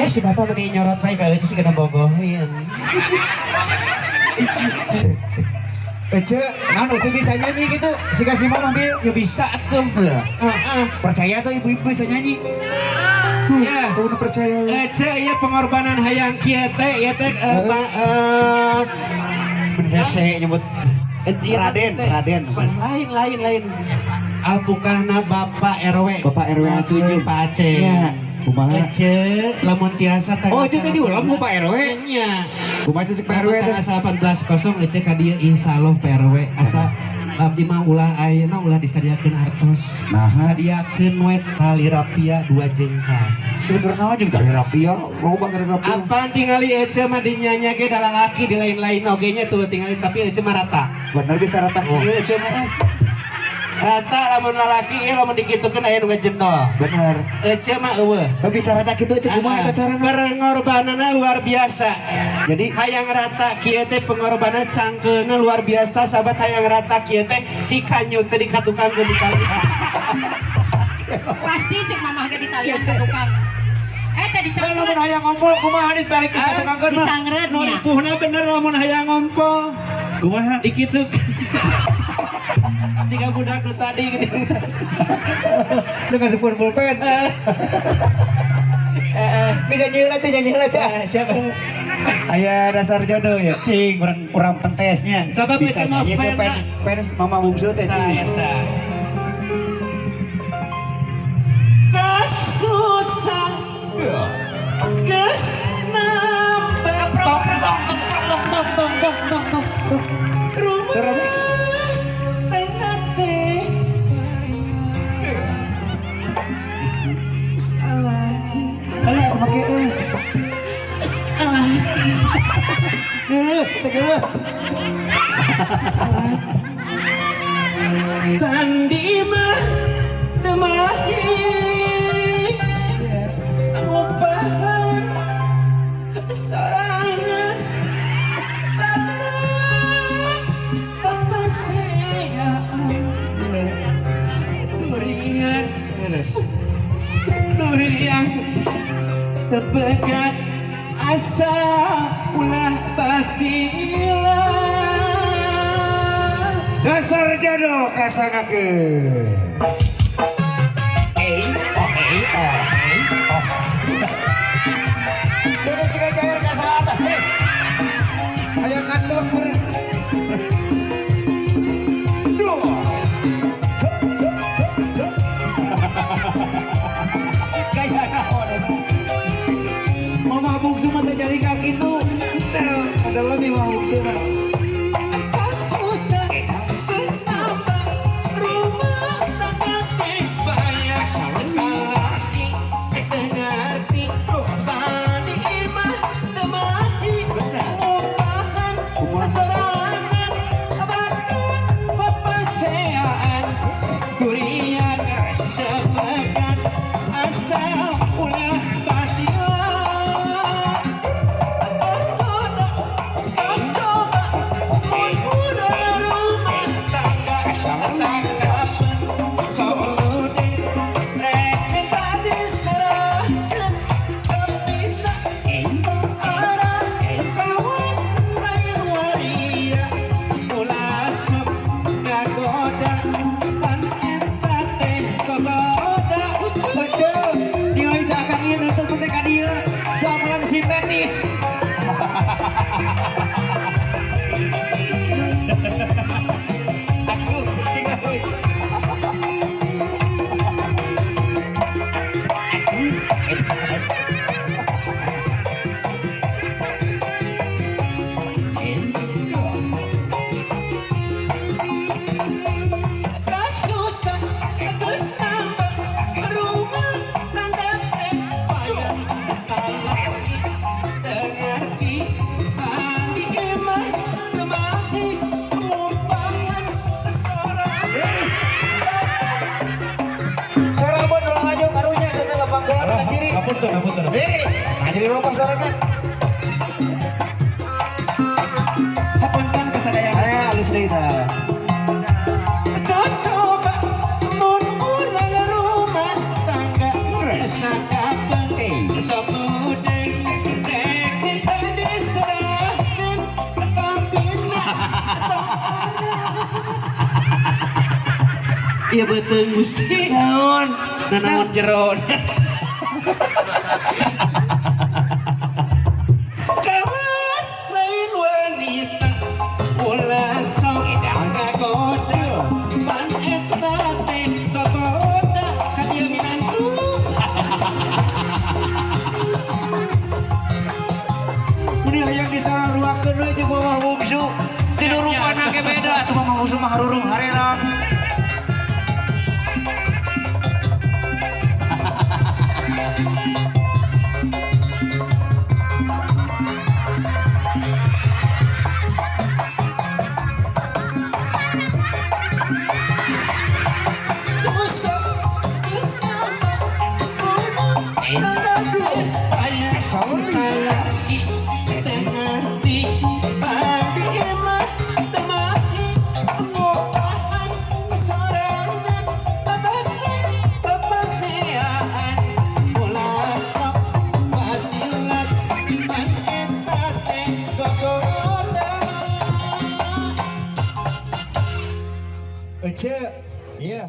Si bapak meni nyorot wae ka Ece sih kena bogohin. Ece, naon Ece bisa nyanyi gitu? Si kasih mama bil. Ya bisa tuh. Iya. Heeh. Percaya tuh ibu-ibu bisa nyanyi? Tuh, Ya. aku udah percaya. Ece ieu pengorbanan hayang kieu teh ieu teh Ben hese nyebut ieu Raden, teh. Raden. Lain lain lain. Apukahna Bapak RW. Bapak RW Aceh. 7 Pak Aceh. Iya. Kumaha? Ece lamun tiasa tanggal Oh, Ece teh diulam ku Pak RW. Nya. Kumaha sih Pak RW teh? Tanggal 18 kosong Ece ka dieu insyaallah Pak RW asa abdi mah ulah ayeuna ulah disadiakeun artos. Naha? Sadiakeun we tali rapia 2 jengkal. Sebenarnya jeung tali rapia, loba tali rapia. Apaan tingali Ece mah dinyanya ge da lalaki di lain-lain oge nya tuh tingali tapi Ece mah rata. Bener bisa rata Oh. kieu Ece mah. Eh. Rata lamun lalaki ieu lamun dikitukeun aya nu ngejendol. Bener. Ece mah eueuh. Oh, bisa rata kitu Ece kumaha eta carana? Pengorbananna luar biasa. Jadi Hayang rata kieu teh pengorbanan cangkeulna luar biasa sahabat hayang rata kieu teh si kanyut teh dikatukangkeun di tali. Pasti cek mamah ge ditalian ke tukang. Eh teh lamun dicangreut. hayang ngompol kumaha ditarik ka tukangkeun mah? Dicangreut Nu nya. ripuhna bener lamun hayang ngompol Kumaha? dikitukeun. Siga budak nu tadi geuning. Dengan sepuluh pulpen. Bisa nyanyi aja, nyanyi aja. Siapa? Aya dasar jodoh ya, cing, kurang kurang pentesnya. Sabab bisa Ece mah nyanyi teh fan fans, fans Mama Bungsu teh Nah, cing. eta. Kesusah geus nambah Tong tong tong tong tong tong tong tong tong tong. rumah Terus? tangga teh salah Alah, aku make euy. salah Geuleuh, teh geuleuh. Tandi mah nemahi ngupahan sorangan batang papaseaan durian Terus. Durian tepegat asa ulah basila. Dasar jodoh kasangakeun. Eh, oh, eh, oh, eh, oh. Sudah siga cair kasaata. Hei. Hayang ngacok meureun. Duh. Cok, cok, cok, cok. Gaya naon eta? Mama bungsu mah teh jadi ka kitu. Teh, ada lebih mama bungsu mah. Susah geus nambah rumah tangga teh banyak salaki teu ngarti bani imah teu mahi ngupahan sorangan batur papaseaan durian tepegat asa ulah basila. Coba mun urang rumah tangga sakapeun sok ludeng rek minta diserahkeun tapi tak arah kawas lain waria ulah sok ngagoda pan eta teh gogoda. Betul. Ningali seakan ieu nutup teh ka dieu. Gamelan sintetis. Aduh, tinggal. Kasusah geus nambah rumah tangga teh payah salaki teu ngarti mandi imah teu mahi ngumpahan sorangan. Sarabon ulang aja karunya sana lempang bola ka ciri. Hapunten, hapunten. Eh, nah jadi lempang sarana. Hapunten kasadayana. Ayo, halus deui tah. Coba mun urang rumah tangga sakapeung sok ludeng. Ieu beuteung Gusti. Naon? Nanaon jero. Kawas lain wanita ulah sok ngagoda pan eta teh gogoda ka dieu minantu. Meni hayang disaruakeun we jeung Mamah Bungsu. Tidur rupana ge beda atuh Mamah Bungsu mah harurung harerang. Susah geus nama banyak salaki teu ngerti badi mah teu mahi ngopahan sorangan babate papaseaan ulah sok basilat pan eta teh gogoda. Ece, iya.